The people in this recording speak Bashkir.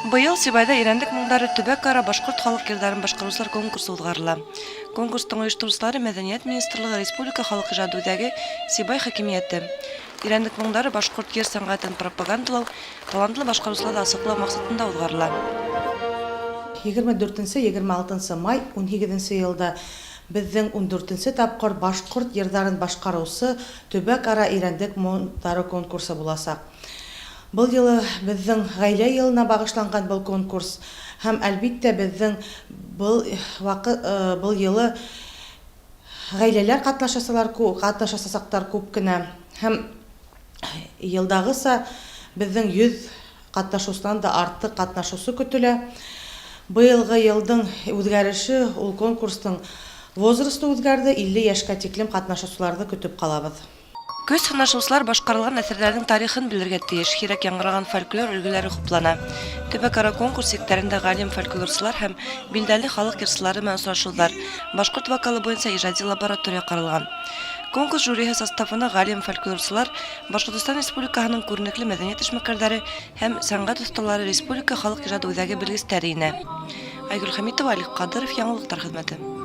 Быйыл Сибайҙа Ирәндек моңдары төбәк-ара башҡорт халыҡ йырҙарын башҡарыусылар конкурсы уҙғарыла. Конкурстың ойоштороусылары Мәҙәниәт министрлығы, Республика халык ижады үҙәге, Сибай хакимиәте. Ирәндек моңдары башҡорт йыр сәнғәтен пропагандалау, талантлы башҡарыусыларҙы асыҡлау маҡсатында уҙғарыла. 24 26 май 18 йылда беҙҙең 14 тапҡыр башҡорт йырҙарын башҡарыусы төбәк-ара Ирәндек моңдары конкурсы буласаҡ. Был йылы беҙҙең ғаилә йылына бағышланған был конкурс һәм, әлбиттә, беҙҙең был ваҡыт, был йылы ғаиләләр ҡатнашасалар, ҡатнашасаҡтар күп кенә һәм йылдағыса беҙҙең 100 ҡатнашыусынан да артыҡ ҡатнашыусы көтөлә. Быйылғы йылдың үҙгәреше ул конкурстың возрасты үҙгәрҙе, 50 йәшкә тиклем ҡатнашыусыларҙы көтөп ҡалабыҙ. Көс һынашыусылар башҡарылған әҫәрҙәрҙең тарихын белергә тейеш, һирәк яңғыраған фольклор өлгөләре хуплана. Төбәк-ара конкурс сиктәрендә галим фольклорсылар һәм билдәле халыҡ йырсылары менән осрашыуҙар, башҡорт вокалы буйынса ижади лаборатория ҡаралған. Конкурс жюриһы составына галим фольклорсылар, Башҡортостан Республикаһының күренекле мәҙәниәт эшмәкәрҙәре һәм сәнғәт оҫталары, республика халыҡ ижады үҙәге белгестәре инә. Айгөл Хәмитова, Олег Ҡадыров, Яңылыҡтар хеҙмәте.